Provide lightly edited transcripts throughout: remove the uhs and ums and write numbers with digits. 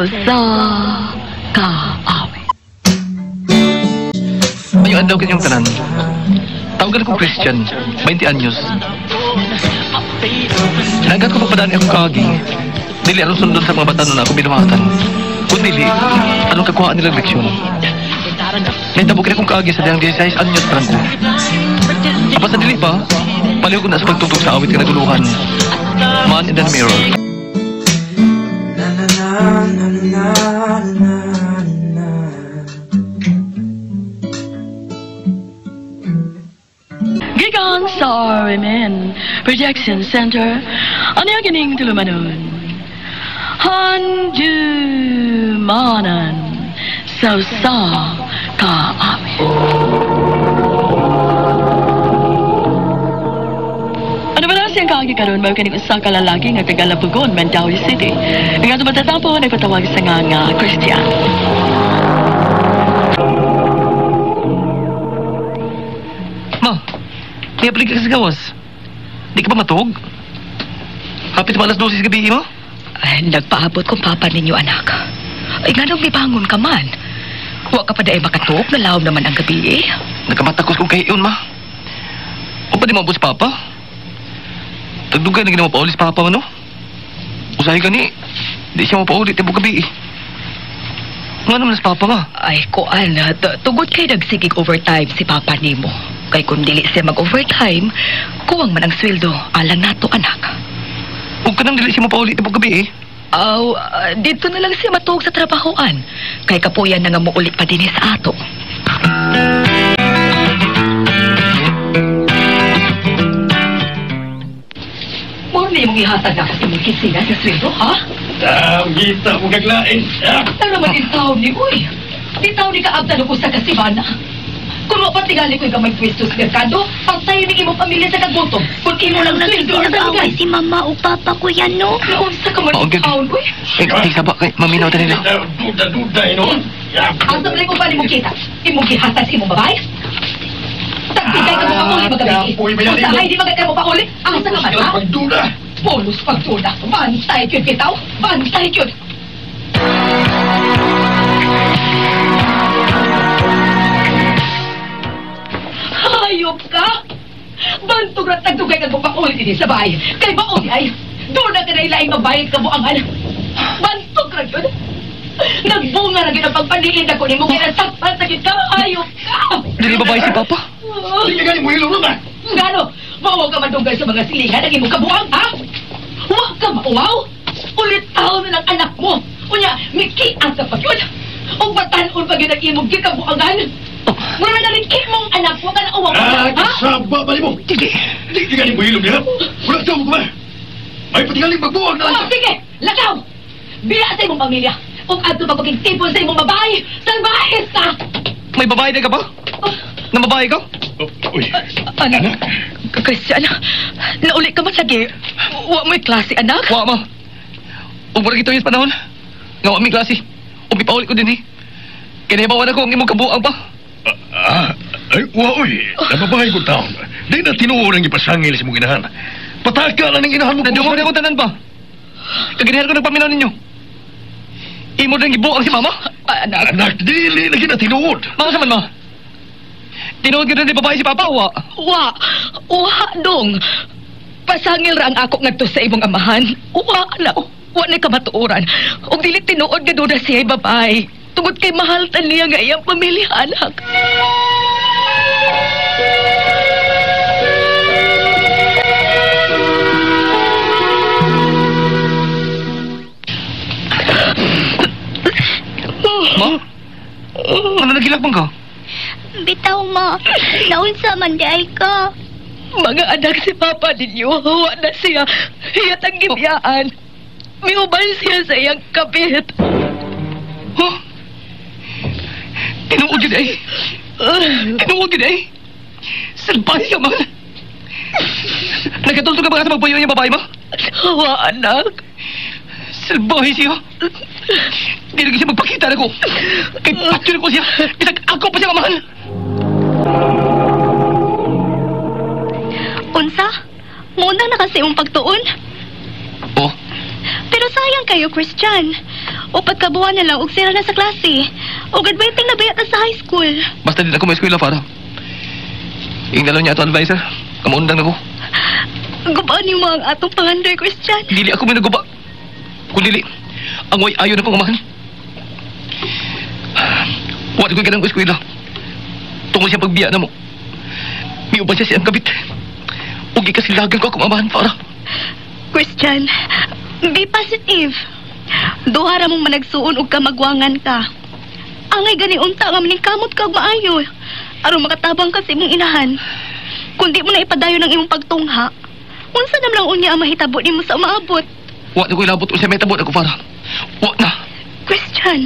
usa ka awit. Mayo adlaw kanyong tanan. Tawagan ko Christian, 20 anyos. Nagat ko pagpadaan akong kaagi. Dili aron sundon sa mga bata na ako binuhatan. Kung dili, anong kakuhaan nilang leksyon? Nahitabo kini akong kaagi sa diyang 16 anyos pa lang ko. Apa sa dili pa, paliw ko na sa pagtugtog sa awit kanaguluhan. Man in the Mirror. Na na na na na na na. Gikan sa RMN Projection Center, ano yung kining tulumanon? Handumanan sa usa ka awit. Ano ba na siyang kaagi karon mao kining usa ka lalaki nga taga Labugon, Mandaue City. Nga sa matatapo nagpatawag sa nga Christian. Ma, niaplik ka sa gawas. Di ka ba matug? Hapit ba alas 12 sa gabi, ma? Ay, nagpaabot kong papa ninyo, anak. Ay, nga nung mibangon ka man. Huwag ka pa dahil makatuog, nalawom naman ang gabi, eh. Nagkamatakos kong kahiyon, ma. O pa di maabot si papa? Tagdugay na ginawa pauli si papa, ano? Usahay ka ni. Di siya mapauli, tibok gabi, eh. Nga naman si papa, ma? Ay, kuan, tugod kay nagsigig overtime si papa nimo. Kay kung dili siya mag-overtime, kuwang man ang sweldo, alang nato, anak. Huwag ka nang dili siya mapauli, tibok gabi, eh. Aw, dito na lang siya matuog sa trabahoan. Kay kapuyan na nga muuli pa din sa ato. Morning, mong ihatag na kasi mong kisina sa sweldo, ha? Gita mo kaglain. Ano naman din taon ni, uy? Di taon ni kaabtan og usa ka semana. Kung wa pa tingali ko'y gamay pwesto sa merkado, pantay ni imong pamilya sa kagutom. Kung imo lang sweldo sa Nag-away si mama o papa ko yan, no? Naunsa ka man Oo, din taon, uy? Eh, saba kay maminaw ta nila. Duda-duda, noon. Asa man ko pa nimong kita? Imong gihatag sa imong babae? Tagpigay ka mo pauli magabi. Usahay di magay ka mo pauli. Asa ka man, ha? Pagduda. Bonus pagduda. Bantay kyud bitaw. Bantay kyud. Hayop ka! Bantog ra tagdugay kag pauli dinhi sa bahay. Kay baon ay doon na ka na ilaing mabayad ka buangan. Bantog ra gyud. Nagbunga ra gyud ang pagpaniid ako nimo kay nasakpan sa gyud ka. Hayop ka! Dili babae si papa? Dili gani mo hilom na. Ngano? Mauwaw ka mandugay sa mga silingan ang imong kabuang, ha? Wa ka mauwaw? Ulit taon na ng anak mo. Unya, mikian ka pa yun. O batan-on pa yun ang imong gikabuangan. Mura na rin imong anak mo ka na uwaw ka, ha? Kasaba ba mo? Dili. Dili gani mo hilom niya. Wala sa mo ba? May patingaling magbuwag na Oh, sige! Lakaw! Biya sa imong pamilya. Kung adto pa paging tipon sa imong babae, salbahis ka! May babae na ka ba? Na babae ka? Uy. Anak, Christian, nauli ka man lagi. Wa mo'y klase, anak. Wa, ma. Ug mura gito yung panahon. Nga wa mi klase. Ug ipauli ko din, eh. Kinahibawan ako ang imong kabuang pa. Ay, wa, uy. Nababahay ko taon. Di na tinuod ang ipasangil sa mong inahan. Pataka na ng inahan mo. Nadungog na akong tanan pa. Kaginahan ko nagpaminaw ninyo. Imo rin gibuang si mama. Anak. Anak, dili lagi na tinuod. Mga sa man, ma. Tinuod ka rin di babae si papa, wa? Wa. Wa, dong. Pasangil ra ang ako ngadto sa imong amahan. Wa, anak. Wa na kamatuoran. Ug dili tinuod nga doon na siya babae. Tungod kay mahal ta niya nga iyang pamilya, anak. Ma? Ano nagilakbang ka? Bitaw, ma. Naunsa man di ay ka. Mga anak si papa ninyo, wa na siya. Hiyat ang gibiyaan. Miuban siya sa iyang kapit. Huh? Tinuod yun eh. Tinuod yun eh. Salbahe ka man. Nagkatulto ka ba sa magpuyo niya babae mo? Wa, anak. Salbahe siya. Di lagi siya magpakita na ko. Kay patyon ko siya. Bisag ako pa siya mamahal. Unsa? Muna na kasi imong pagtuon. Oh. Pero sayang kayo, Christian. Upat ka buwan na lang og sira na sa klase. O graduating na bayat na sa high school. Basta din ako may eskwela, Farah. Ingdalo niya ato advisor. Kamuundang na ko. Gubaan niyo mo ang atong pangandoy, Christian. Dili ako may naguba. Kung dili, ang way ayo na kong amahan. Wala ko'y ganang eskwela. Tungkol siya pagbiya na mo. Miuban siya siyang kabit. Ugi kasilagan ko akong amahan, Farah. Christian, be positive. Duha ra mong managsuon og kamagwangan ka. Angay gani unta nga maningkamot ka og maayo. Aron makatabang ka sa imong inahan. Kung di mo na ipadayon ang imong pagtungha, unsa naman lang unya ang mahitabo nimo sa umaabot? Wa na ko'y labot unsa may tabo na ko, Farah. Wa na. Christian.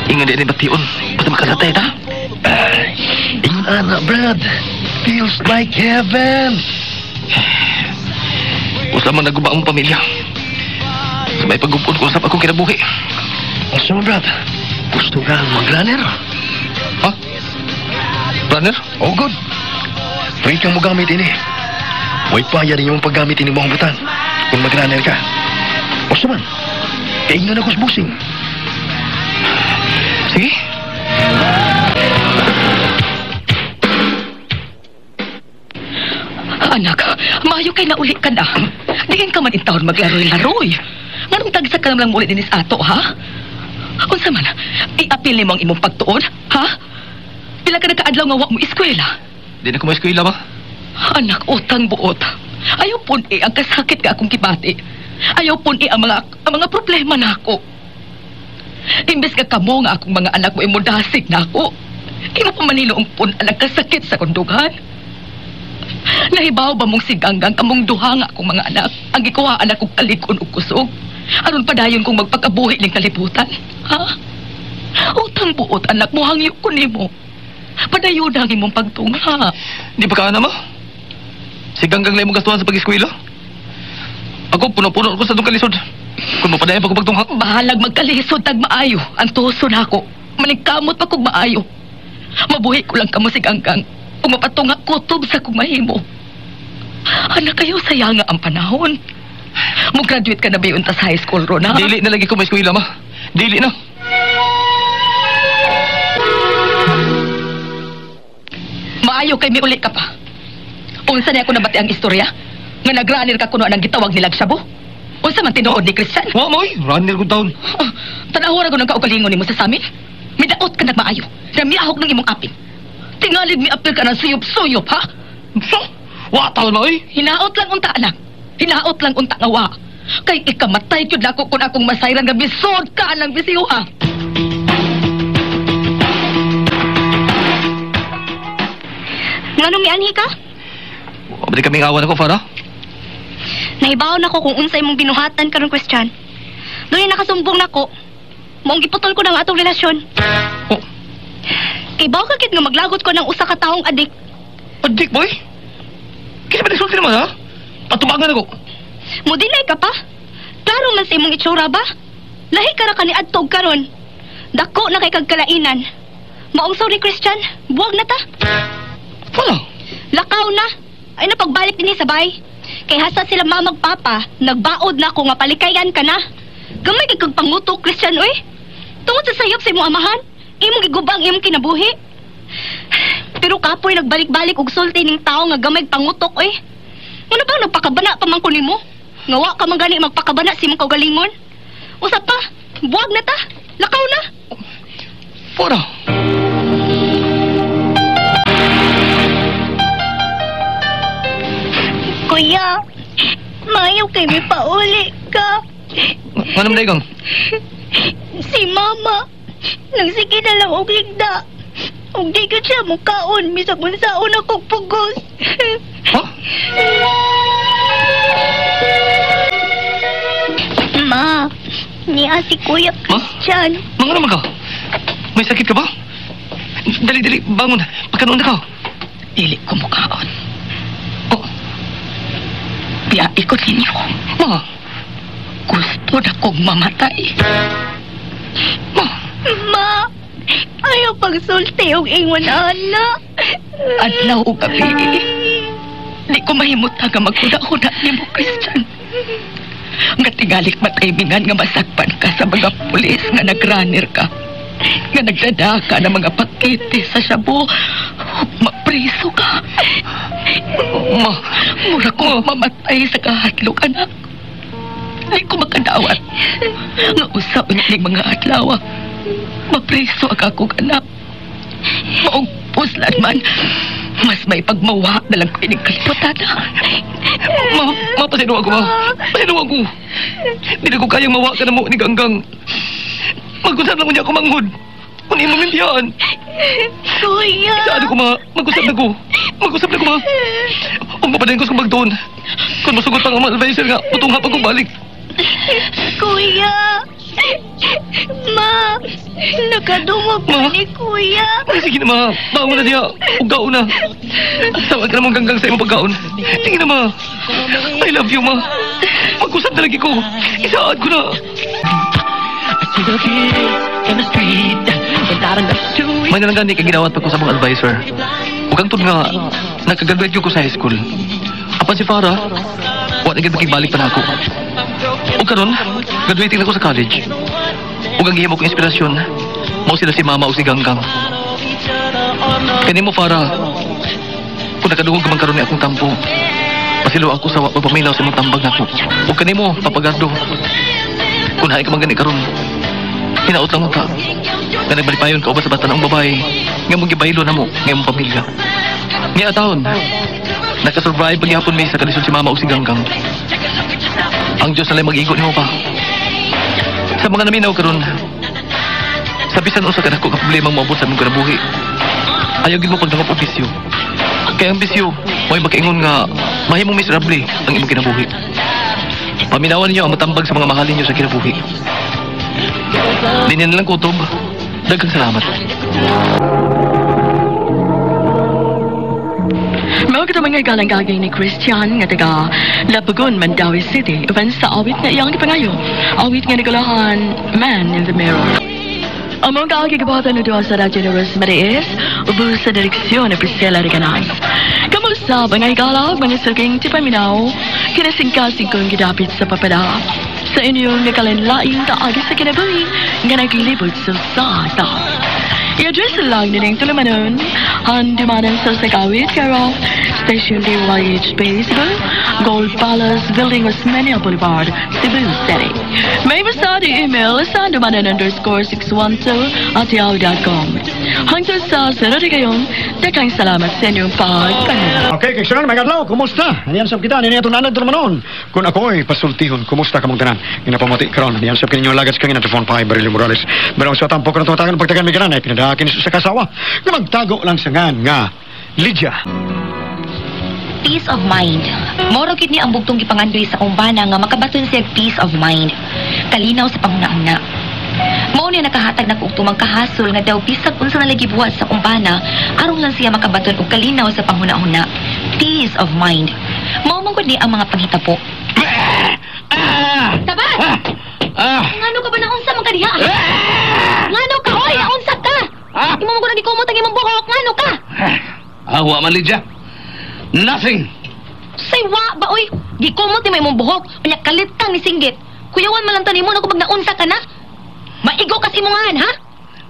Ingon din bation. Basta makalatay ta. Ingon ana, Brad. Feels like heaven. Usa man naguba ang pamilya. Sa may pag-upon ko sa akong kinabuhi. Asa man, Brad? Gusto ka mag-runner? Ha? Runner? Oh, good. Free kang mogamit ini. Way paya rin yung paggamit ini mong butan. Kung mag-runner ka. Usa man. Kaingnan ako sa busing. Sige. Anak, maayo kay nauli ka na. Diin ka man intawon maglaroy-laroy. Nganong tagsa ka lang muli dinis ato, ha? Unsa man, iapil nimo ang imong pagtuon, ha? Pila ka nakaadlaw nga wa mo eskwela? Di na ko ma-eskwela ba? Anak, utang buot. Ayaw pun-i ang kasakit ka akong kibati. Ayaw pun-i ang mga problema nako. Imbes ka kamo nga akong mga anak mo imudasig na ako. Imo pa manilo ang pun-an ang kasakit sa kondughan. Nahibaw ba mong siganggang kamong duha nga akong mga anak ang gikuhaan akong kalig-on ug kusog? Aron padayon kong magpakabuhi ning kalibutan, ha? Utang buot anak mo, hangyo ko nimo. Padayon ang imong pagtungha. Di pa ka na ma? Siganggang lang imong gastuhan sa pag-eskwela? Ako, puno-puno ko sa itong kalisod. Kung mapadayon pa ko pagtungha. Bahalag magkalisod tag maayo. Ang tuso na ako. Maningkamot pa kog maayo. Mabuhi ko lang kamo siganggang. Kung mapatunga kutob sa kong mahimo. Anak, kayo sayanga ang panahon. Mo-graduate ka na ba yun ta sa high school, Rona? Dili na lagi ko may eskwela, ma. Dili na. Maayo kay miuli ka pa. Unsa niya ako nabati ang istorya? Nga nag-runner ka kuno ang gitawag nilag shabu? Unsa man tinuod ni Christian? Wa moy, runner ko taon. Oh, tanawara ko ng kaugalingon nimo sa samin. Midaot ka nagmaayo. Na miahok ng imong apin. Tingalid mi apil ka ng suyop-suyop, ha? So, wa taon mo, oy. Hinaot lang unta, anak. Hinaot lang unta nga wa. Kay ikamatay gyud nako kun akong masayran nga bisod ka anang bisiyo, ha? Nganong mianhi ka? Wa ba di kaming awan ako, Farah? Nahibaw nako kung unsay mong binuhatan karon, Christian. Doon nakasumbong nako. Maong giputol ko na ang atong relasyon. Oh. Kay baw ka kit nga maglagot ko ng usa ka taong adik. Adik, boy? Kisa ba nagsulti naman, ha? Patubangan ako. Mudinay ka pa? Klaro man sa imong itsura ba? Lahi ka ra kani adto og karon. Dako na kay kag kalainan. Maong sorry, Christian. Buwag na ta. Wala. Lakaw na. Ay napagbalik dinhi sa bay. Kay hasta sila mamag papa, nagbaod na ako nga palikayan ka na. Gamay kay kag pangutok, Christian, oy. Tungod sa sayop sa imong amahan, imong giguba ang imong kinabuhi. Pero kapoy nagbalik-balik og sulti ning tawo nga gamay pangutok, oy. Ngano bang nagpakabana pa man ko nimo? Nga wa ka man gani magpakabana sa imong kaugalingon. Usa pa, buwag na ta. Lakaw na. Pora. Kuya, maayo kay may pauli ka. Manam dagang. Si mama, nagsige na lang og ligda. Og di ka siya mukaon, bisag unsaon akong pugos. Ha? Ma, niya si Kuya Christian. Mga naman ka? May sakit ka ba? Dali, dali, bangon. Pagkanoon na ka. Dili ko mukaon. Oh. Biyae ko ninyo. Ma. Gusto na kong mamatay. Ma. Ma, ayaw pagsulti og ingon ana. Adlaw o gabi. Di ko mahimutang nga maghuna-huna nimo, Christian. Nga tingalik mataymingan nga masakpan ka sa mga pulis nga nagrunner ka. Nga nagdadaka ng mga pakete sa shabu. Mapriso ka. Ma, Mura ko mamatay sa kahadlok, anak. Di ko makadawat. Nga usa unya ning mga adlaw. Mapriso ang akong anak. Maong puslan man. Mas may pagmawa na lang ko ining kalibutan. Ma, ma, pasayloa ako, ma. Pasayloa ako. Dili ko kayang mawa ka na mo ni Ganggang. Mag-usap lang niya ako manghod. Kung imo mimpiyan. Kuya! Saan ko, ma? Mag-usap na ko. Mag-usap na ko, ma. Kung mapadayon ko sa bagdoon. Kung masugot pa ang mga advisor nga, putong hapag kong balik. Kuya! Ma! Nakadungog Ma? na ni Kuya! Ay, sige na, ma. Bangon na diya. Ug kaon na. Tawag ka na mong Ganggang sa imong pagkaon. Sige na, ma. I love you, ma. Mag-usap na lagi ko. Isaad ko na. May nalang gani kay ginawat pa ko sa mga advisor. Ug ang nga, nakagraduate ko sa high school. Apan si Farah, wa na gyud makigbalik pa nako. Ug karon, graduating na ko sa college. Ug ang gihimo kong inspirasyon, mao sila si Mama ug si Ganggang. Kani mo, Farah, kung nakadungog ka man karon ni akong tampo, pasaylo ako sa wa pagpaminaw sa imong tambag nako. Ug kani mo, Papagardo, kung hain ka man gani karon, hinaot lang ka. Nga nagbalipayon ka uban sa batan-ong babae, nga mong gibaylo na mo, nga imong pamilya. Nga taon, nakasurvive pagyapon mi sa kalisod si Mama ug si Ganggang. Ang Diyos na lang mag-igo nimo pa. Sa mga naminaw karon, sa bisan usa ka dako ka problema moabot sa imong kinabuhi, ayaw gid mo pagdangop og bisyo. Kay ang bisyo, mo'y makaingon nga mahimong miserable ang imong kinabuhi. Paminawan ninyo ang matambag sa mga mahalin ninyo sa kinabuhi. Dinhin na lang kutob. Daghang salamat. Mao kita mga galang gagay ni Christian nga taga Labugon, Mandaue City, uban sa awit nga iyang gipangayo. Awit nga nagulahan, Man in the Mirror. Ang mga kaagi gabatan na duha sa Radyo ni Rosemary S, ubos sa direksyon ni Priscilla Reganas. Kamusta mga higala, mga suking tipaminaw, kinasingkasing kong gidapit sa papada. Sa inyong nakalanlaing kaagi sa kinabuhi nga naglibot sa sata. I-address lang nining tulumanon, handumanan sa Sagawit, care of Station DYHB, Cebu, Gold Palace Building, Osmeña Boulevard, Cebu City. May basta di email sandumanan_612@yahoo.com. Hangtod sa sunod kayon, daghang salamat sa inyong pagpanood. Okay, kay mga adlaw, kumusta? Aniyan sab kita, niya itong nanad naman. Kung ako'y pasultihon, kumusta kamong tanan? Ginapamati karon, aniyan sab kininyo lagats kangina telefon pa Barili Morales. Pero sa tampo karon tumatagan pagtagan mi kanan ay kinadakin sa kasawa. Nga magtago lang sa ngan nga Lydia. Peace of mind. Moro gid ni ang bugtong gipangandoy sa akong bana nga makabaton siya peace of mind. Kalinaw sa panghuna-huna. Mao ni nakahatag na og tumang kahasol nga daw bisag unsa na lagi buhat sa akong bana aron lang siya makabaton og kalinaw sa panghuna-huna. Peace of mind. Mao man gud ni ang mga panghitabo. Tabas! Ngano ka ba naunsa man ka diha? Ngano ka oy, naunsa ka? Imo man gud ang gikumot ang imong buhok, ngano ka? Ah, wa man, Lydia. Nothing. Say wa ba oy? Gikumot ni imong buhok, unya kalit kang nisinggit. Kuyawan man lang to nimo nako pag naunsa ka na. Maigo kas imongan, ha?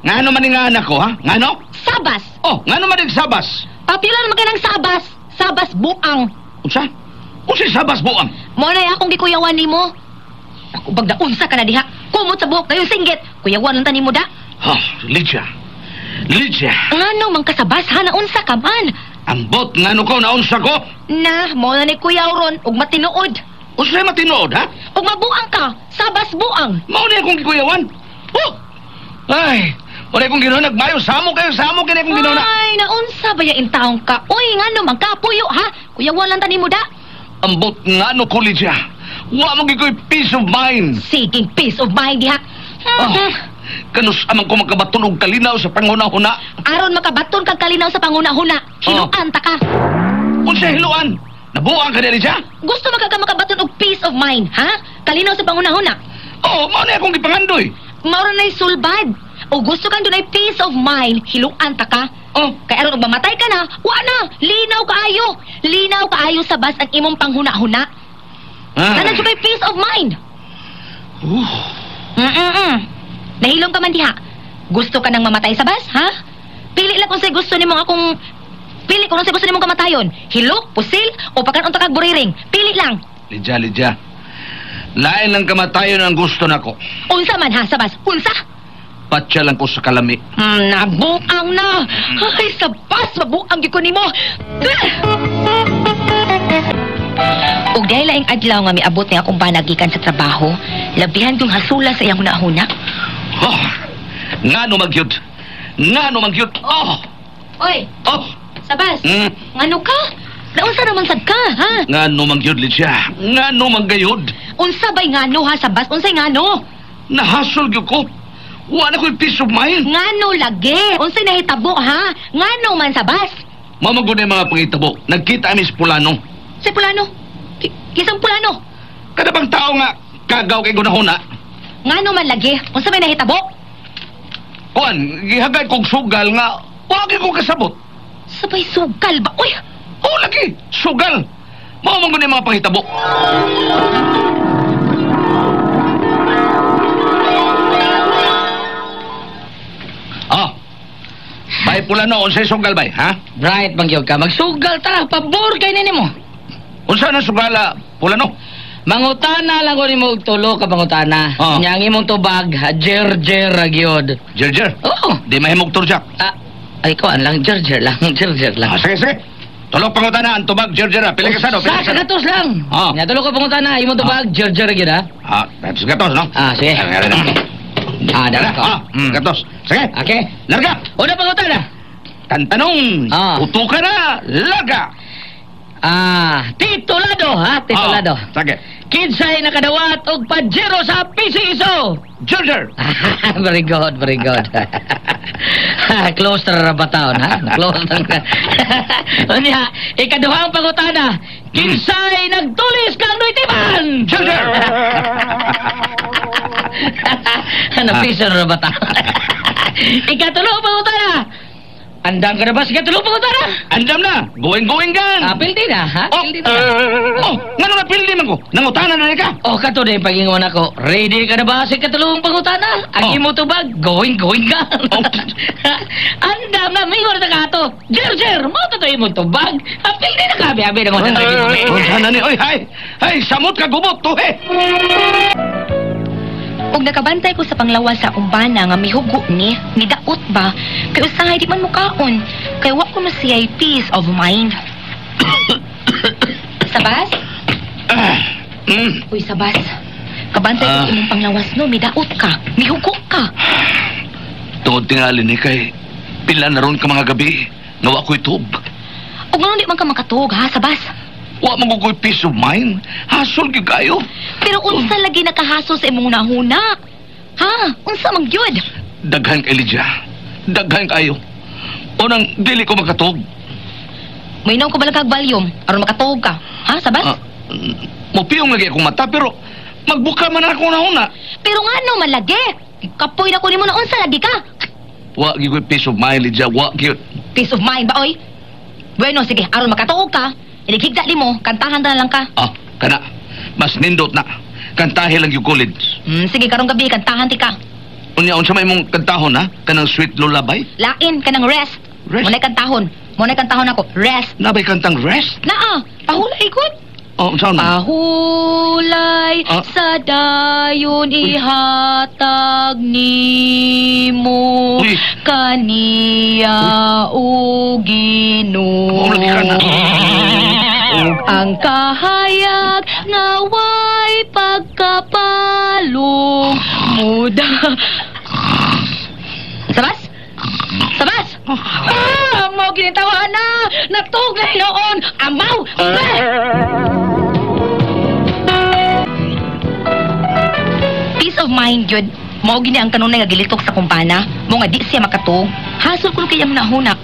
Ngano man nga anak ko, ha? Ngano? Sabas. Oh, ngano man sabas? Popular man kay ng sabas. Sabas buang. Unsa? Unsa sabas buang? Mo na akong gikuyawan nimo. Ako bag naunsa ka na diha. Kumot sa buhok kayo singgit. Kuyawan lang ta nimo da. Oh, Lydia. Lydia. Ngano man ka sabas ha? Naunsa ka man. Ambot ngano ko naunsa ko? Na, mo na ni kuyaw ron ug matinuod. Unsay matinuod, ha? Ug mabuang ka, sabas buang. Mao na akong gikuyawan. Oh! Ay, wala akong ginawa nagmayo samo kayo samo kini akong ginawa. Ay, naunsa ba ya intawon ka? Uy, ngano man ka puyo ha? Kuyawan lang ta nimo da. Ambot ngano ko, Lydia. Wa mo gikoy peace of mind. Sige, peace of mind diha. Oh, kanus amang ko makabaton og kalinaw sa panghuna-huna. Aron makabaton kag kalinaw sa panghuna-huna, hiluan ta ka. Unsa hiluan? Nabuang ka dili siya? Gusto man ka makabaton og peace of mind, ha? Kalinaw sa panghuna-huna. Oo, mao na akong gipangandoy. Mao ra nay sulbad. O gusto kang dunay peace of mind, hiluan ta ka. Oh. Kay aron og mamatay ka na, wa na, linaw kaayo. Linaw kaayo sa bas ang imong panghuna-huna. Ah. Naa kay peace of mind. Nahilom ka man diha. Gusto ka nang mamatay sa bas, ha? Pili lang kung say gusto nimo akong pili kung say gusto nimong kamatayon. Hilok, pusil o pakan unta kag buriring. Pili lang. Lidya, Lidya. Lain lang kamatayon ang gusto nako. Unsa man ha, Sabas? Unsa? Patya lang ko sa kalami. Nabuang na. Ay, Sabas, mabuang gyud ko nimo. Og dahil laing adlaw nga miabot ni akong banagikan sa trabaho, labihan kong hasula sa iyang hunahuna. Oh, ngano magyud? Ngano magyud? Oh, Oy, oh. Sabas. Ngano ka? Naunsa naman sad ka, ha? Ngano magyud, Lidya? Ngano manggayod? Unsa bay ngano ha, Sabas? Unsay ngano? Nahasol gyud ko. Wa na ko'y peace of mind. Ngano lagi? Unsay nahitabo ha? Ngano man, Sabas? Mamagod na yung mga pangitabo. Nagkita kami sa Pulano. Sa Pulano? Kisang Pulano? Kada bang tao nga kagaw kay gunahuna? Ngano man lagi? Unsa may nahitabo? Kuan, gihagay kog sugal nga wa gyud ko kasabot. Sabay sugal ba? Uy! Oh, lagi! Sugal! Mao man gud yung mga pangitabo. Ah. Bay Pulano, unsay sugal bay, ha? Bright bang gyud ka? Magsugal ta, pabor kay nini mo. Unsa na sugala, Pulano? Mangutana lang ko nimo og tulo ka mangutana. Oh. Nya ang imong tubag, jer-jer ra gyud. Jer-jer. Oo. Di mahimog turjak. Ah, ay kuan lang, jer-jer lang, jer-jer lang. Ah, sige, sige. Tulok pangutana ang tubag, jer-jer. Pila ka sano? Sa kagatos lang. Ah. Nya tulo ka pangutana, imong tubag, jer-jer gyud ha. Ah, gatos gatos, no? Ah, sige. Ah, dara ko. Ah, gatos. Sige. Okay. Larga. Una pangutana. Tantanong. Ah. Uto ka na. Larga. Ah, titulado ha, titulado. Ah, sige. Kinsay nakadawat og Pajero sa PCSO. Jer-jer. Very good, very good. Close na ba taon, ha? Close na. Unya, ikaduhang pangutana. Kinsay nagtulis kang Noy Timan? Jer-jer. Napiso na ba taon? Ikatulong pangutana. Andam ka na ba sa ikatulong pangutana? Andam na. Going-going gan. Ah, pildi na, ha? Oh, Pildi na. oh, ngano na pildi man ko? Nangutana na ka. Oh, kato na yung pagingon ako. Ready ka na ba sa ikatulong pangutana? Ang Oh. imo tubag, going, going ka. Oh. Andam na, may na ka ato. Jer, jer, mo to imo tubag. Apil din na kabi, abi na mo na Unsa na ni? Oy, hay. Hay, samot ka gubot tuhe. Og nakabantay ko sa panglawas sa akong bana nga mihugo ni, midaot ba, kay usahay di man mukaon, kay wa ko na siya'y peace of mind. Sabas? Uy, Sabas. Kabantay ko sa imong panglawas no, midaot ka, mihugo ka. Tungod tingali ni kay pila na ron ka mga gabi nga wa ko'y tub. Ug ngano di man ka makatuog ha, Sabas? Wa man ko ko'y peace of mind. Hasol gyud kayo. Pero unsa lagi nakahasol sa imong nahuna? Ha? Unsa man gyud? Daghan kay Lydia. Daghan kayo. Unang dili ko makatuog. Mainom ko bala kag Valium aron makatuog ka. Ha, Sabas? Ah, mopiyong lagi akong mata pero magbuka man ako nahuna. Pero ngano man lagi? Kapoy na ko nimo na unsa lagi ka? Wa gyud ko'y peace of mind, Lydia. Wa gyud. Peace of mind ba oy? Bueno, sige, aron makatuog ka, inighigda nimo, kantahan na lang ka. Ah, kana. Mas nindot na. Kantahe lang yung kulids. Sige, karong gabi kantahan ti ka. Unya, unsa may imong kantahon ha? Kanang sweet lullaby? Lain kanang rest. Rest? Mo kantahon. Mo kantahon ako. Rest. Nabay kantang rest? Naa, pahulay gud. Oh, unsa man? Pahulay Ah. sa dayon ihatag nimo Uy. kaniya o Ginoo. Oh, lagi ka na. Ug ang kahayag nga way pagkapalong muda. Sabas? Sabas! Ah, mo ginitawa na! Natug na hinoon! Amaw! Peace of mind yun. Mao gini ang kanunay nga gilitok sa kumpana. Mo nga di siya makatug. Hasol ko kay iyang nahunak.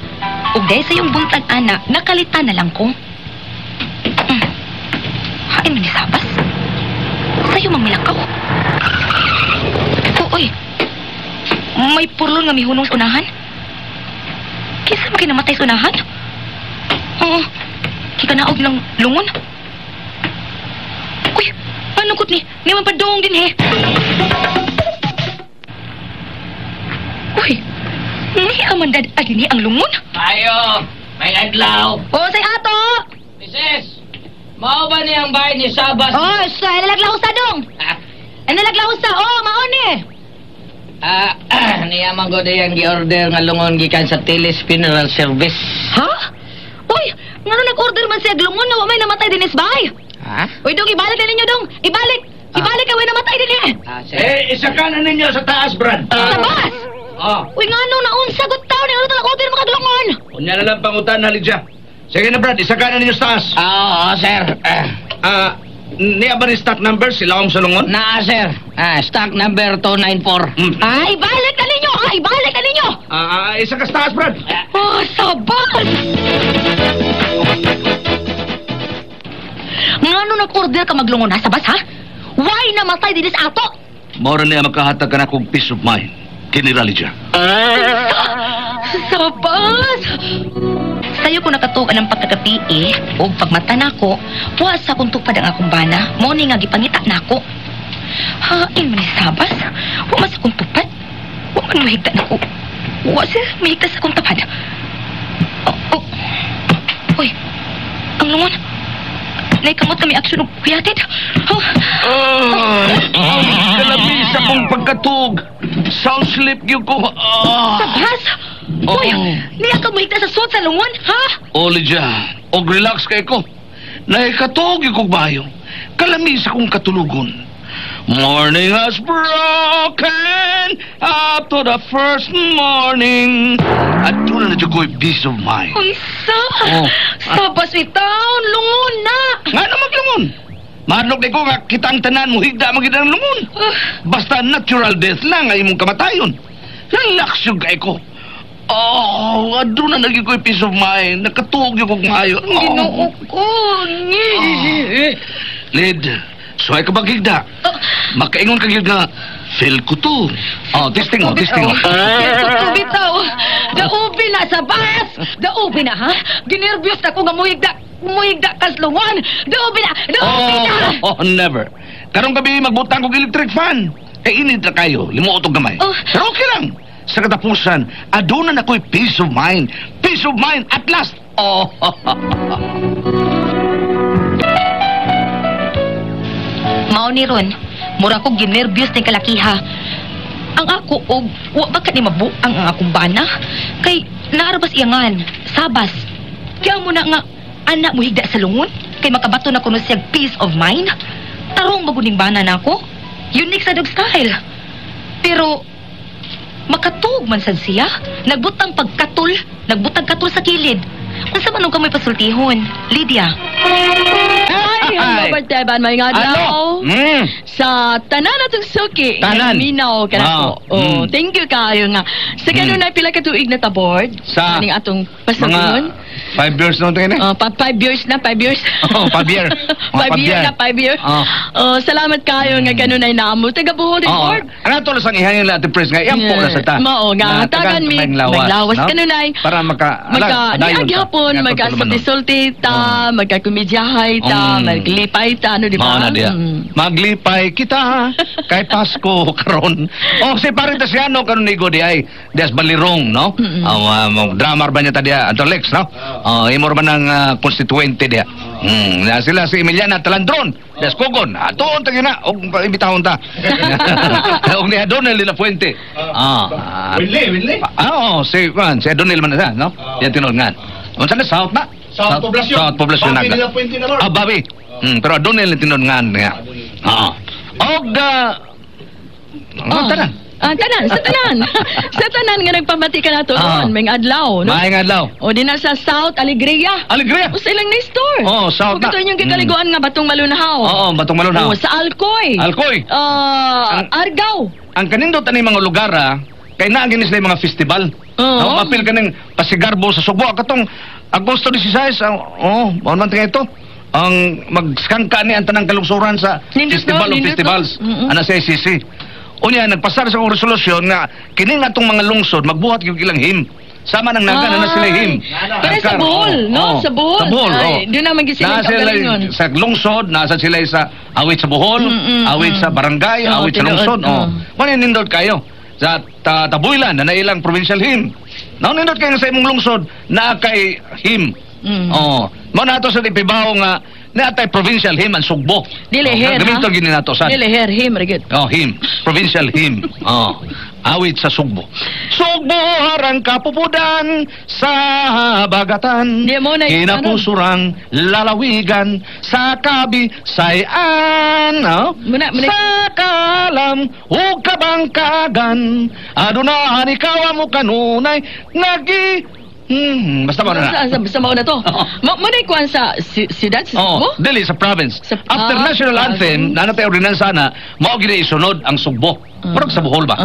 Ug dahil sa iyong buntag ana, nakalitan na lang ko. Hain man ni Sabas. Sa'yo mang milakaw. Uy. May purlon nga mihunong sa unahan. Kinsa man kinamatay sa unahan? Oo. Kikanaog ng lungon. Uy, panungkot ni. Niman padong din he. Uy, ni amandad adini ang lungon. Ayo, may adlaw. O, say ato! Mises, mao ba niyang bahay ni Sabas? Oh, sa nalaglaho sa dong. Nalaglaho sa, oh, maon eh. Niya man gud yang gi-order nga lungon gikan sa Tilis Funeral Service. Ha? Uy, ngano nag-order man siya lungon nga wa may namatay dinis bay? Ha? Uy, dong, ibalik na ninyo dong. Ibalik. Ibalik ka way namatay din eh. Eh, isa ka na ninyo sa taas, Brad. Sabas! Oh. Uy, ngano naunsa gud taon ni ano nag-order makaglungon? Unya na lang pangutan na, Lydia. Sige na, Brad, isa ka na ninyo sa taas. Oo, sir. Niya ba ni stock number sila akong salungon? Naa, sir. Stock number 294. Ah, ibalik na ninyo! Ah, ibalik na ninyo! Isa ka sa taas, Brad. Oh, sabas! Ngano nag-order ka maglungon ha, sabas ha? Why namatay dinis ato? Mora niya makahatag ka na kong peace of mind. Kinira, Lydia. Sabas! Sayo ko nakatuan ang pagkagabi eh, o pagmata nako, wa sa akong tupad ang akong bana, mo ni nga gipangita nako. Hain man ni Sabas, wa man sa akong tupad, wa man mahigta nako. Wa siya mahigta sa akong tupad. Oh, oh. Uy, ang lungon. Naikamot kami aksyon og kuyatid. Oh. Kalabi sa akong pagkatug. Sound sleep gyud ko. Sabas! Uy, niya ka mahigta sa suot sa lungon, ha? Oh, Lydia, og relax kay ko. Naikatug gyud kog bayo. Kalami sa akong katulugon. Morning has broken up to the first morning. At doon na ko'y peace of mind. Unsa? Oh. Sabas bitaw, lungon na. Nga na maglungon. Mahadlok di ko nga kitang tanan mo higda magid ang lungon. Basta natural death lang ay imong kamatayon. Relax yung kay ko. Oh, aduna na gyud ko'y peace of mind. Nakatuog gyud kog maayo. Ginoo ko. Lid, suway ka bang higda? Makaingon ka gyud nga, feel ko to. Oh, testing mo, testing mo. Bitaw, daubi na sa bas! Daubi na, ha? Ginervyos na ko nga muhigda kas lungon! Daubi na! Daubi na! Oh, never. Karong gabi magbutang kog electric fan. Kay init na kayo, limuot og gamay. Pero okay lang. Sa katapusan, aduna na ko'y peace of mind. Peace of mind at last. Oh. Mao ni ron, mura ko ginervyos ni kalakiha. Ang ako og wa ba ka ni mabuang ang akong bana? Kay naarabas iyangan, sabas. Kaya mo na nga anak mo higda sa lungon kay makabato na kuno siya peace of mind. Tarong maguning bana nako. Unique sa dog style. Pero makatug man sad siya. Nagbutang pagkatul, nagbutang katul sa kilid. Unsa man ang kamoy pasultihon, Lydia? Ay, hello, Robert Teban, may nga daw. Sa tanan atong suki. Tanan. Minaw ka na ko. Oh. Oh, thank you kaayo nga. Sa ganun na pila ka tuig na taboard. Sa Kaning atong mga pasultihon. 5 years na tingin eh. Oh, pa 5 years na, 5 years. Oh, 5 year. Mga 5 year na, 5 year. Oh. Oh, salamat kayo nga ganun ay naamo. Taga Bohol Oo. board. Ano to lang ihangin la Pres nga iyang po na sa ta. Mao nga tagan mi maglawas no? kanunay. Para maka Magka ala, ni padayon ta. hapon Nga magka tutuluman nun. sulti ta, magka komedyahay ta, maglipay ta, ano di ba? Mao na diya. Maglipay kita kay Pasko karon. Oh, si pare Tasiano karon ni di ay dias balirong, no? Drummer ba niya ta diya Anton Lex, no? Oh, imo ra man ang constituente diya. Na sila si Emiliana Talandron, dias Kogon. Atuon ta gyud na og imbitahon ta. Og ni Adonel de la Fuente. Winley, Winley. Oh, si man, si Adonel man na siya, no? Yan tinuod nga. Unsa na South na? South Poblacion. South Poblacion Bobby na. de la Fuente na, Lord. Ah, Bobby. Pero Adonel ni tinuod nga niya. Oo. Og tanan. Ah, tanan, sa tanan. Sa tanan nga nagpamati ka na to ron, may adlaw, no? Maayong adlaw. O di na sa South Alegria. Alegria. O sa ilang na store. Oo, South O na. kato inyong gikaliguan nga Batong Malunhaw. Oo, Batong Malunhaw. O sa Alcoy. Alcoy. Argao. Ang kanindot ani mga lugar kay naa gini sila mga festival. Oo. No, apil kaning pasigarbo sa Subo katong Agosto 16 ang oh, mao man tingay ito. Ang magskangka ni ang tanang kalungsuran sa Nindot, Festival no? of Nindot, Festivals. no? Ana sa ICC. Unya nagpasar sa akong resolusyon nga kini nga atong mga lungsod magbuhat gyud ilang him. Sama nang naga na sila him. Pero sa Bohol, no? Sa Bohol. Sa Bohol, oh. Doon naman sila sila sa lungsod, nasa sila sa awit sa Bohol, awit sa barangay, awit sa lungsod. Oh. Muna nindot kayo. Sa Tabuylan, na nailang provincial hymn. Nindot kayo sa imong lungsod, na kay hymn. Oh. Mao na ato sa ipibaw nga na atay provincial hymn ang Sugbo. Dili her, ha? Gamiton gini nato sa. Dili her, hymn, rigid. Oh, hymn. Provincial hymn. Oh. Awit sa Sugbo. Sugbo harang kapupudan sa bagatan. Kinapusurang lalawigan sa kabisayan. Oh? Sa kalam ug kabangkagan. Adunahan ikaw amo kanunay nagi. Basta mo na. Basta mo na to. Mo na ikuan sa siyudad sa Sugbo? Oh, dili sa province. After national anthem, na natay ordinansa na mao gid isunod ang Sugbo. Murag sa Bohol ba?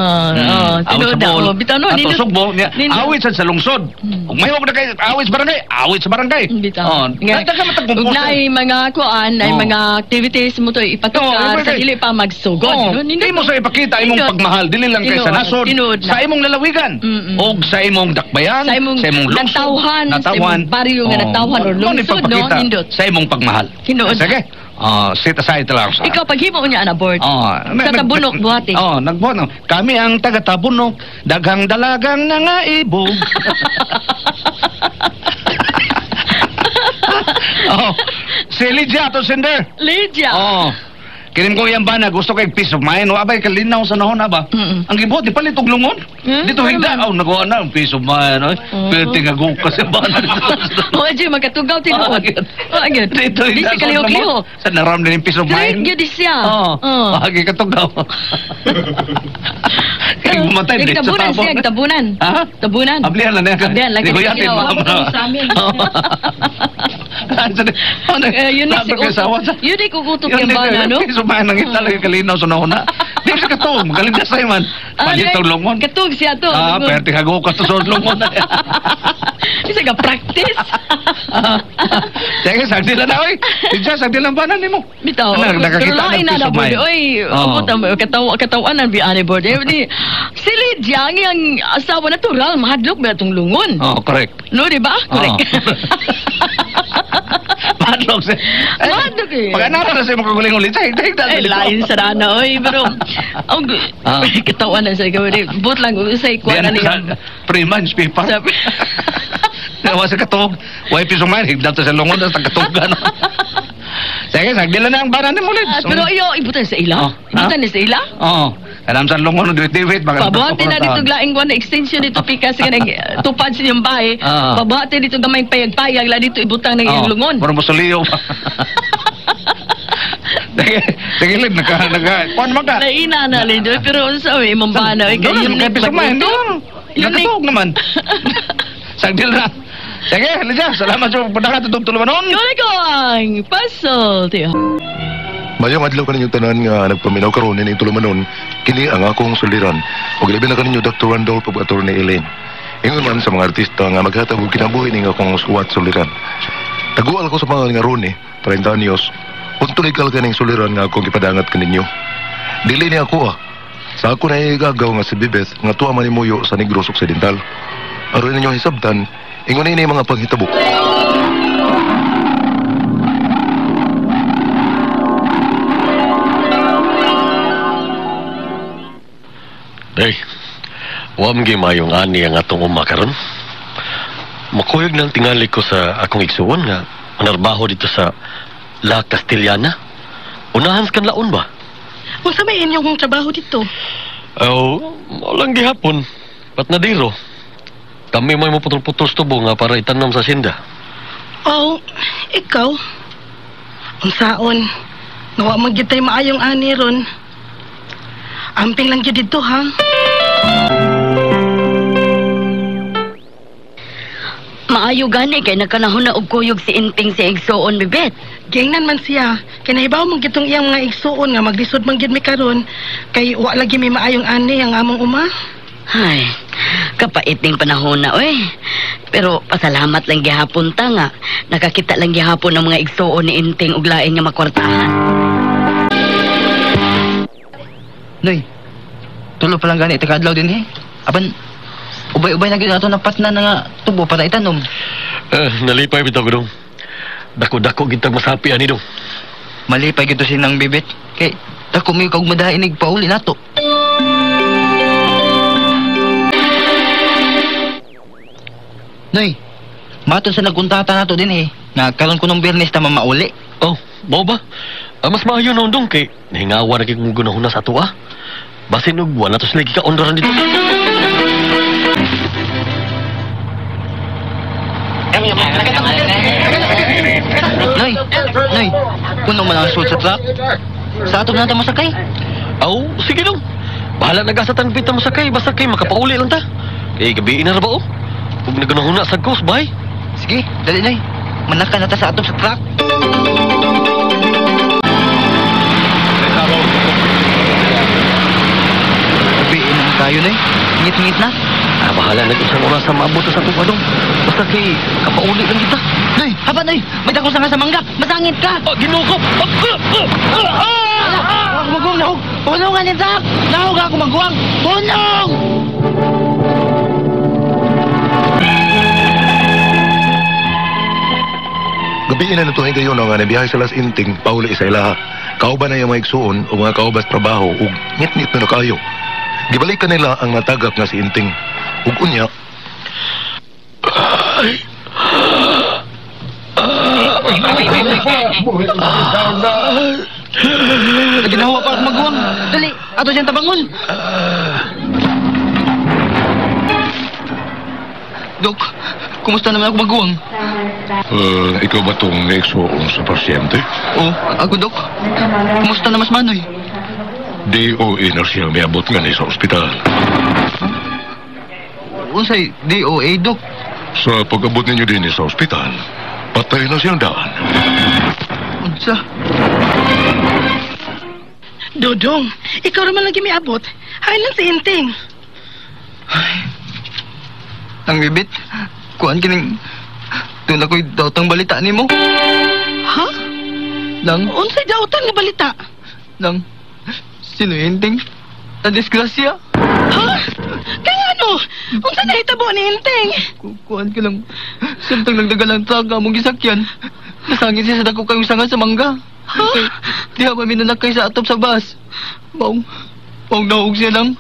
Awit sa Bohol. Ato Sugbo, awit sa lungsod. Ug may na kay awit sa barangay, awit sa barangay. Oh, ug naay mga kuan, naay mga activities mo to ipatukar sa dili pa magsugod. Hindi mo sa ipakita imong pagmahal dili lang kay sa nasod, sa imong lalawigan ug sa imong dakbayan, sa imong lungsod, natawhan, sa imong baryo nga natawhan or lungsod, no? Nindot. Sa imong pagmahal. Sige. Sit aside lang sa. Ikaw paghimo niya ana board. Sa Tabunok buhati. Oh, nagbuhat. Kami ang taga Tabunok, daghang dalagang nangaibog. Oh, si Lydia to sender. Lydia. Oh. Kinim ko yan ba na gusto kay peace of mind? Wa ba kalinaw sa nahon ba? Ang gibuhat di palit og lungon. Dito higda aw nagawa na ang peace of mind. Pwede nga gukas sa bana dito. Oh, adyo magkatugaw tinuod. Oh, agad. Dito higda. Di kalihok-lihok. Sa naram din peace of mind. Straight gyud siya. Oh. Agi katugaw. Kay bumatay dito. Tabunan siya, tabunan. Ha? Tabunan. Ablihan lang niya. Ablihan lang. Sa amin. Yun ni kukutok yung bana, no? Sumahan ng italaga kalinaw sa nauna. Di sa katog, magaling sa'yo man. Palit ang lungon. Katog siya to. Ah, pwerte kagukas to sa lungon. Isa ka practice. Sige, sagdi lang na, oy. Diyan, sagdi lang ba na nimo? Bitaw. Nakakita ng peace of mind. Oy, katawan ang biani board. Si Lydia, ang asawa natural, mahadlok ba itong lungon? Oh, correct. No, di ba? Correct. Mahadlok siya. Mahadlok eh. Pag-anara na siya makaguling ulit. Ay, lain sa rana, oy. Pero, ang katawan na siya. But lang, usay, kuha na niya. Pre-munch paper. Nawa sa katog. Way peace of mind. Higdal sa lungon sa katugan. Sige, sagdi lang na ang banan ni Mulit. Pero iyo, ibutan sa ila. Ibutan na sa ila? Oo. Alam sa lungon, diwit-diwit. Pabuhati na dito glaing kuha na extension dito pikas nga tupad sa inyong bahay. Pabuhati dito gamay payag-payag la dito ibutang ng iyong lungon. Parang musuliyo pa. Sige, Lid, naka, kuhan man ka. Naina na, Lid. Pero sa imong bana. Doon, kay peace of mind. Nakatuog naman. Sagdil na. Sige, Lydia, salamat sa pagdagat itong tulumanon. Kunin ko ang puzzle, tiyo. Mayong adlaw kaninyo tanan nga nagpaminaw karon ini tulumanon, kini ang akong suliran. Ug labi na kaninyo Dr. Randolph ug Attorney Elaine. Ingon man sa mga artista nga maghatag og kinabuhi ning akong suwat suliran. Tagual ko sa pangalan nga Ronnie, 30 anyos. Untuloy kal kaning suliran nga akong gipadangat kaninyo. Dili ni ako ah. Sa ako na igagaw nga si Bibeth nga tuwa man imuyo sa Negros Occidental. Aron ninyo hisabtan, ingon ini mga panghitabo. Day, wa man gyud mayong ani ang atong uma karon. Makuyog nang tingali ko sa akong igsuon nga manarbaho dito sa La Castellana. Unahan sa kanlaon ba? Unsa may inyong trabaho dito? Oh, walang gihapon. Pat nadiro. Kami may maputol-putol sa tubo nga para itanom sa sinda. Oh, ikaw? Unsaon? Nawa man gyud tay maayong ani ron. Amping lang gyud dito, ha? Maayo gani kay nagkanahon na og kuyog si Inting si igsuon bibet. Giingnan man siya. Kay nahibaw man gyud tong iyang mga igsuon nga maglisod man gyud mi karon kay wa lagi may maayong ani ang among uma. Ay, kapait ning panahon na oy. Pero pasalamat lang gihapon ta nga nakakita lang gihapon ang mga igsuon ni Inting og lain nga makwartahan. Nay, Tulo pa lang gani ita kadlaw din eh. Apan ubay-ubay na gyud ato napatna na nga tubo para itanom. Nalipay bitaw ko dong. Dako-dako gitag masapi ani dong. Malipay gyud to sinang bibit. Kay dako mi kog madainig pauli nato. Noy, maton sa nagkuntata nato din eh. Nga karon kunong Biyernes ta mamauli. Oh, mao ba? Mas maayo noon dong kay nahingawa na kay kung gunahuna sa ato ah. Basin og wala to sila gikaondoran dito. Noy, Noy, puno man ang suit sa truck. Sa ato na ta masakay. Aw, sige dong. Bahala na gasa tan pita masakay, basta kay makapauli lang ta. Kay gabi na ra ba oh? Ug nagunahuna sa ghost bay. Sige, dali Noy. Manaka na ta sa atop sa truck. Gabi na tayo Noy. Ngit-ngit na. Bahala na isang oras sa maabot sa atong adong. Basta kay makapauli lang kita. Noy, haba Noy. May dakong sanga sa mangga. Masangit ka. Ginoo ko. Ako maguwang nahog. Punong nga ni Zach. Nahog ako maguwang. Punong! Gabi na natuhin kayo nga nabiyahe sa Las Inting, pauli sa ilaha. Kauban na yung mga igsuon o mga kaubas trabaho ug ngit-ngit na kayo. Gibalikan nila ang natagak nga si Inting. Ug unya, Ginawa pa ako maguwang. Dali, ato siyang tabangon. Dok, kumusta naman ako maguwang? Ikaw ba itong igsuon sa pasyente? Oo, ako Dok. Kumusta na mas manoy? DOA na siya miabot nga ni sa ospital. Huh? Unsay DOA, Dok? Sa pag-abot ninyo din sa ospital, patay na siyang daan. Unsa? Dodong, ikaw naman lagi miabot. Hain lang si Inting. Ay, ang bibit, kuan kining doon ako'y daotang balita nimo. Ha? Nang? Unsay daotan nga balita? Nang, sino Inting? Na disgrasya? Ha? Kaya ano? Unsa nahitabo ni Inting? Kuan ka lang. Samtang nagdagal ang truck among gisakyan. Nasangit siya sa dako kayong sanga sa mangga. Ha? Diha pa minanakay sa atop sa bus. Maong naog siya lang.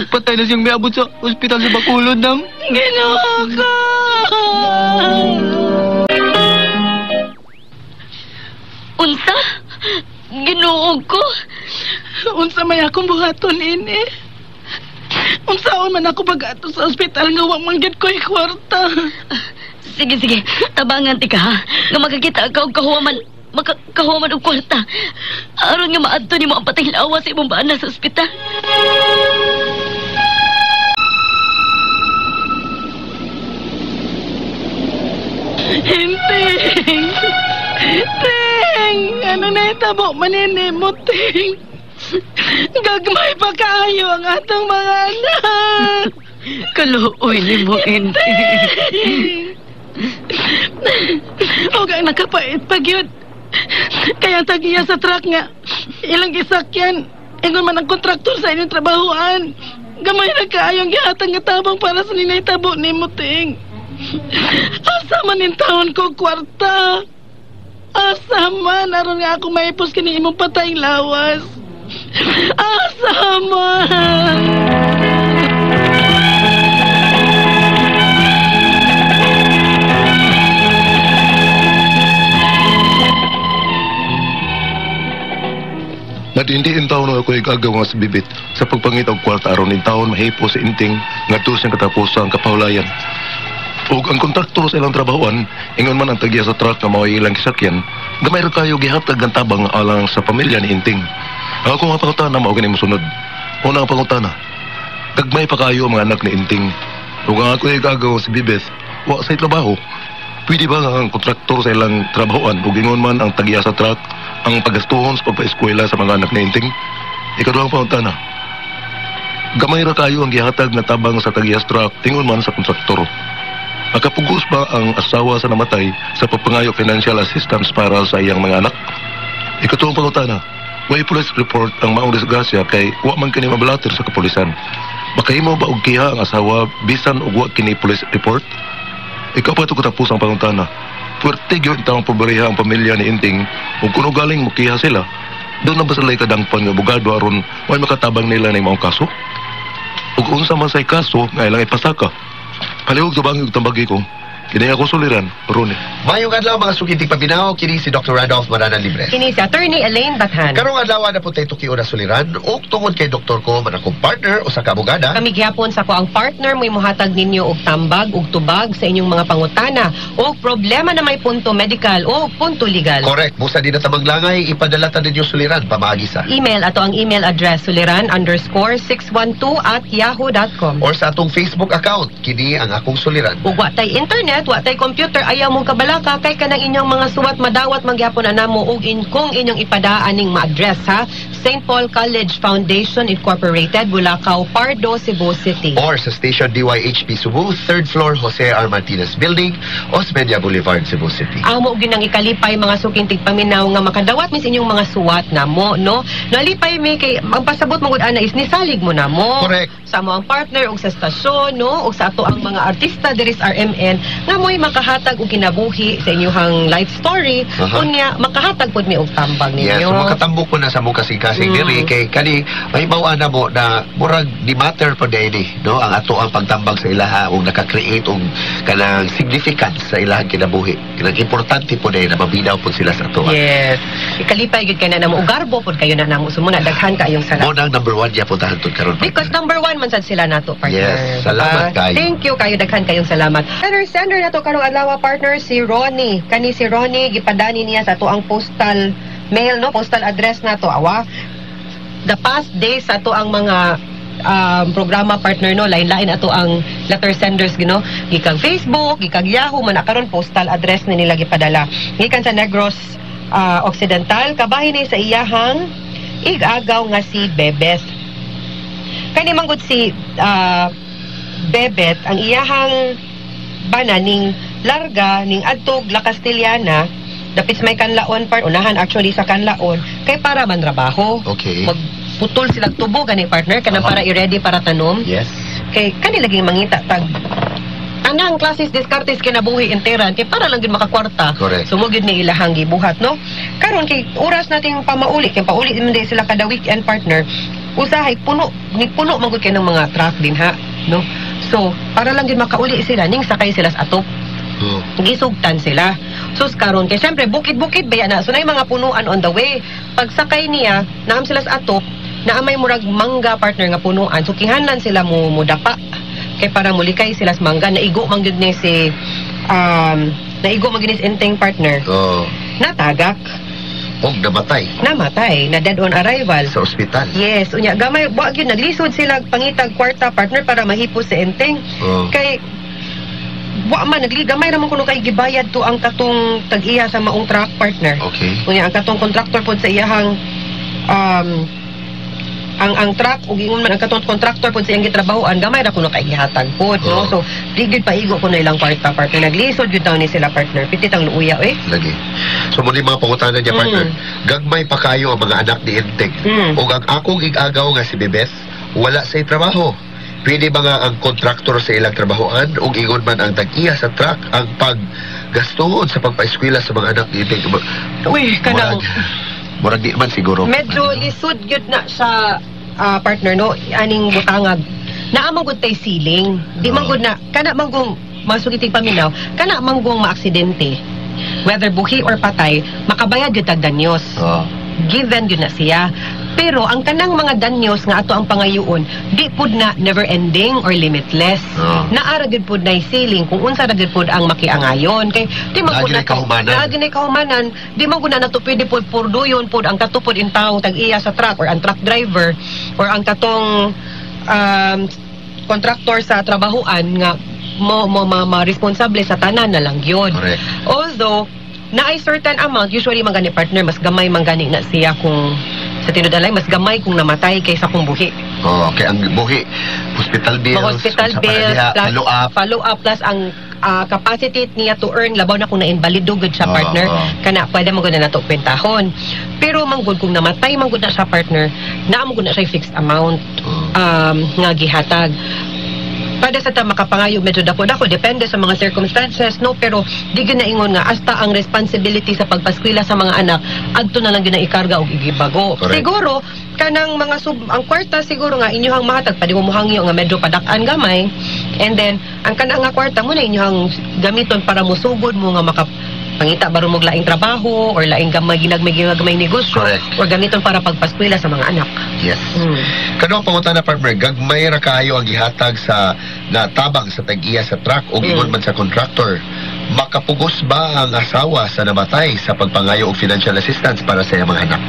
Patay na siyang miabot sa ospital sa Bacolod nang. Ginoo ko! Unsa? Ginoo ko? Unsa may akong buhaton ini? Unsaon man ako pag-ato sa ospital nga wa man gyud ko'y kwarta. Sige, sige. Tabangan ti ka ha. Nga makakita ka og kahuwaman, makakahuwaman og kwarta. Aron nga maadto nimo ang patay lawa sa imong bana sa ospital. Hinting! Ting! Ano na itabo manini mo, Ting? Gagmay pa kaayo ang atong mga anak. Kaluoy ni mo, Inting. Og ang nakapait pag yun. Kaya ang tagiya sa truck nga, ilang gisakyan, ingon man ang kontraktor sa inyong trabahoan. Gamay na kaayong gihatag nga tabang para sa ninay tabo ni mo, Ting. Asa man in taon ko kwarta? Asa man, aron nga ako maipos kini imong patayng lawas. Asa man! Nadindiin taon ako igagaw nga sa bibit sa pagpangit og kwarta aron in taon mahipo sa Inting ngadto siyang katapusan ang kapahulayan. Ug ang kontraktor sa ilang trabahoan, ingon man ang tagya sa truck nga mao'y ilang gisakyan, gamay ra kayo gihatag ang tabang alang sa pamilya ni Inting. Ang akong mga pangutana mao gani mosunod. Una ang pangutana, gagmay pa kayo ang mga anak ni Inting. Ug ang ako igagaw si Bibeth, wa sa trabaho. Pwede ba ang kontraktor sa ilang trabahoan ug ingon man ang tagya sa truck ang pagastuhon sa pagpa-eskwela sa mga anak ni Inting? Ikaduhang pangutana, gamay ra kayo ang gihatag na tabang sa tagya sa truck ingon man sa kontraktor. Makapugos ba ang asawa sa namatay sa pagpangayo financial assistance para sa iyang mga anak? Ikatuhang pangutana, Way police report ang maong disgrasya kay wa man kini mablatter sa kapulisan. Makahimo ba og kiha ang asawa bisan og wa kini police report? Ikaw pa ito katapos ang pangutana. Puwerte gyud taong pobreha ang pamilya ni Inting ug kuno galing mokiha sila. Doon na ba sila kadangpan nga abogado aron way makatabang nila ning maong kaso? Ug unsa man say kaso nga ilang ipasaka? Palihog tubang og tambagi ko. Kini ako suliran, Ronnie. Mayong adlaw mga sukintig paminaw, kini si Dr. Randolph Marana Libres. Kini si Attorney Elaine Bathan. Karong adlaw na po tayo tukion na suliran ug tungod kay doktor ko man akong partner usa ka abogada. Kami gihapon sa ko ang partner mo'y mohatag ninyo og tambag ug tubag sa inyong mga pangutana o problema na may punto medical o punto legal. Correct. Busa di na tamang langay, ipadala ta ninyo suliran pamaagi sa Email ato ang email address suliran_612@yahoo.com. or sa atong Facebook account, kini ang akong suliran. Ug wa tay internet, wa tay computer, ayaw mong kabalaka kay kanang inyong mga suwat madawat mangyapon na namo og kung inyong ipadaan ning ma-address ha. St. Paul College Foundation Incorporated, Bulacau, Pardo, Cebu City. Or sa station DYHP Cebu, 3rd floor, Jose R. Martinez Building, Osmeña Boulevard, Cebu City. Amo og ginang ikalipay mga suking tigpaminaw nga makadawat mis inyong mga suwat namo, no? Nalipay mi kay magpasabot mo gud ana is nisalig mo namo. Correct. Sa mo ang partner og sa stasyon, no? Og sa ato ang mga artista diri sa RMN nga mo'y makahatag og kinabuhi sa inyong life story. Unya makahatag pud mi og tambag Yes, ninyo. so makatambok ko na sa mong kasing-kasing diri kay kani mahibaw na mo na murag di matter po daily, no, ang ato ang pagtambag sa ilaha ug naka-create og kanang significance sa ilahang kinabuhi. Kanang importante po dahil na mabinaw po sila sa ato. Yes. Ikalipay gyud kay na namo og garbo pud kayo na namo sumuna daghan kayong salamat. Mo na ang number one niya puntahan tod karon. Because number one man sad sila nato, partner. Yes, salamat Diba? kayo. Thank you kayo, daghan kayong salamat. Letter sender nato karong adlaw, partner, si Ronnie. Kani si Ronnie gipadani niya sa ato ang postal mail, no, postal address nato awa. The past days sa ato ang mga programa, partner, no, lain-lain ato ang letter senders gino, gikang Facebook, gikang Yahoo man, karon postal address ni nila gipadala gikan sa Negros Occidental, kabahin ni sa iyahang ig-agaw nga si Bebeth. Kani manggod si Bebeth, ang iyahang bana ning larga ning adtog La Castellana, dapit sa may Kanlaon part, unahan actually sa Kanlaon, kay para man trabaho. Magputol sila tubo gani, partner, kanang para i-ready para tanom. Kay kani laging mangita tag anang klases diskartes kinabuhi interan kay para lang gyud makakwarta. So mo gyud ni ilahang gibuhat, no. Karon kay oras nating pamauli kay pauli man di sila kada weekend, partner. Usahay puno ni puno man gud kay ng mga truck din ha, no. So para lang gyud makauli sila ning sakay sila sa atop. Gisugtan sila. Sus karon kay syempre bukid-bukid ba na. So na mga punuan on the way. Pagsakay niya, naam sila sa atop, naa may murag mangga, partner, nga punuan. So kinahanglan sila mo mudapa kay para mulikay sila sa mangga. Naigo man gyud ni si naigo man gyud ni si Enteng, partner. Natagak. Og namatay. Namatay, na dead on arrival. Sa ospital. Yes, unya gamay wa gyud naglisod sila pangitag kwarta, partner, para mahipos si Enteng. Kay wa man nagli gamay ra man kuno kay gibayad to ang katong tag-iya sa maong truck, partner. Unya ang katong contractor pod sa iyahang ang truck ug ingon man ang katong contractor pod sa iyang gitrabahoan gamay ra kuno kay gihatag pod, no. So di gyud paigo kuno ilang kwarta, partner. Naglisod gyud daw ni sila, partner. Pitit ang luuya eh. Lagi. So muli mga pangutana niya, partner. Gagmay pa kayo ang mga anak ni Enteng. Ug ang akong ig-agaw nga si Bebeth wala say trabaho. Pwede ba nga ang kontraktor sa ilang trabahoan ug ingon man ang tag-iya sa truck ang paggastuhon sa pagpaeskwela sa mga anak ni Enteng? Uy, kanang Murag di man siguro. Medyo lisod gyud na siya, partner, no, aning butangag. Naa man gud tay ceiling. Di man gud na kana man gung masugitig paminaw, kana man gung maaksidente. Whether buhi or patay, makabayad gyud tag danyos. Given gyud na siya. Pero ang kanang mga danyos nga ato ang pangayuon, di pud na never ending or limitless. Naara gyud pud na ceiling kung unsa ra gyud pud ang makiangayon. Kay di man Naa gud gyud na ay kahumanan. Naa gyud ay kahumanan, di man gud na nato pwede pud purduyon pud ang katupod in taong tag-iya sa truck or ang truck driver or ang katong contractor sa trabahuan nga mo ma responsable sa tanan na lang yun. Although, naay certain amount, usually man gani, partner, mas gamay man gani na siya kung Sa tinud-anay mas gamay kung namatay kaysa kung buhi. Oh, kay ang buhi hospital bills, Mga hospital unsa pa na bills, diha, plus follow up. Follow up plus ang capacity niya to earn labaw na kung na-invalido gud siya, partner, kana pwede mo gud na nato kwentahon. Pero manggod kung namatay manggod na siya, partner, naa mo gud na siya fixed amount nga gihatag. Pwede sa ta makapangayo medyo dako-dako, depende sa mga circumstances, no, pero di gyud na ingon nga hasta ang responsibility sa pagpaskwela sa mga anak adto na lang gyud na ikarga og igibago. Correct. Siguro kanang mga sub ang kwarta siguro nga inyohang mahatag pwede mo mohangyo nga medyo padak-an gamay, and then ang kanang nga kwarta mo na inyohang gamiton para mosugod mo nga maka pangita baron mo laing trabaho or laing gamay ginagmay ginagmay negosyo. Correct. Or gamiton para pagpaskwela sa mga anak. Yes. Kano ang pangutana, partner, gagmay ra kaayo ang gihatag sa nga tabang sa tag-iya sa truck o ingon man sa contractor. Makapugos ba ang asawa sa namatay sa pagpangayo og financial assistance para sa iyang mga anak?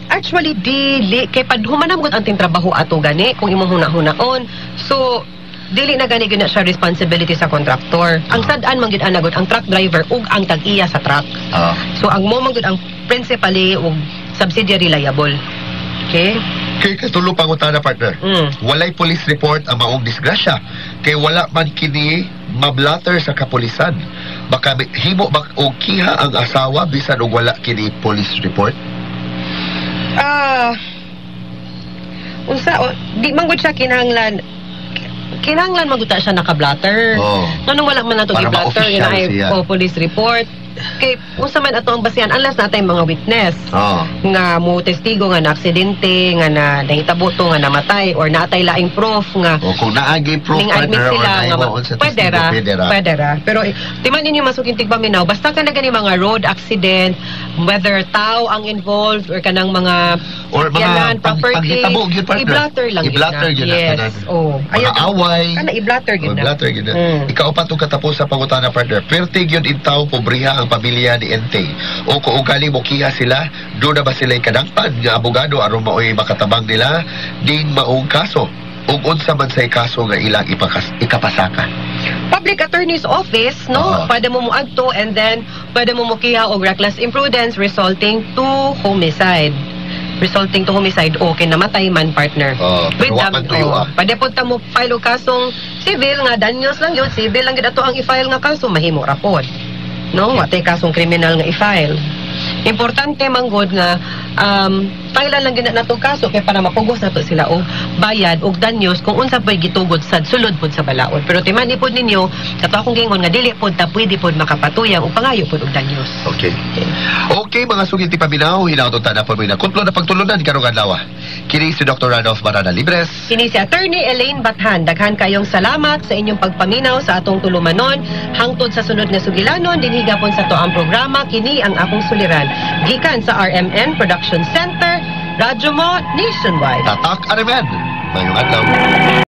Actually dili kay padhuman na ang ting trabaho ato gani kung imong huna-hunaon. So dili na gani gyud na siya responsibility sa contractor. Ang sad-an man gyud anagot ang truck driver ug ang tag-iya sa truck. So ang mo man gyud ang principally ug subsidiary liable. Okay? Kay katulo pangutana, partner. Walay police report ang maong disgrasya kay wala man kini mablatter sa kapulisan. Baka himo bak og kiha ang asawa bisan og wala kini police report? Unsa di man gud siya kinahanglan man gud ta siya naka-blatter. Oh. Nganong wala man nato Para gi-blatter ma-official yun ay siya. oh, police report. Kay unsa man ato ang basihan unless natay mga witness nga mo testigo nga na aksidente nga na nahitabo to nga namatay or natay laing proof nga O kung naagi proof, ning admit partner, or sila nga naimo sa pwede testigo, ra, pwede ra. pwede ra. Pero timan ninyo masuking tigpaminaw, basta ka na gani mga road accident, whether tao ang involved or kanang mga Or mga sakyanan, property, panghitabo gyud, partner. I-blatter lang gyud I-blatter na. gyud na, Yes. tanan. Oh. Mga away. Kana i-blatter gyud Oh, na. blatter gyud na. Ikaw pa itong katapos sa pangutana, partner. Perte gyud intaw pobriha ang pamilya ni Enteng. O kung ugali mo kiha sila, doon na ba sila kadangpan nga abogado aron maoy makatabang nila ding maong kaso? Ug unsa man say kaso nga ilang ikapasaka? Public Attorney's Office, no? Pwede mo muadto and then pwede mo mukiha og reckless imprudence resulting to homicide. Resulting to homicide, okay, namatay man, partner. Pero wa man tuyo, ah. Pwede po ta mo file og kasong civil nga danyos lang yun, civil lang gyud ato ang i-file nga kaso, mahimo ra pod. No, wa tay kasong kriminal nga i-file. Importante man gud nga file lang gyud na nato kaso kay para mapugos nato sila og bayad og danyos kung unsa po'y gitugod sa sulod pod sa balaod. Pero timan pod ninyo kato akong giingon nga dili pod ta pwede pod makapatuyang og pangayo pod og danyos. Okay. Okay, mga sugil ti paminaw, hinaot ta na po na kutlo na pagtulunan karong adlaw. Kini si Dr. Randolph Barana Libres. Kini si Attorney Elaine Bathan. Daghan kayong salamat sa inyong pagpaminaw sa atong tulumanon. Hangtod sa sunod nga sugilanon, dinhi gapon sa to ang programa kini ang akong suliran. Gikan sa RMN Production Center, Radyo Mo Nationwide. Tatak RMN. Mayong adlaw.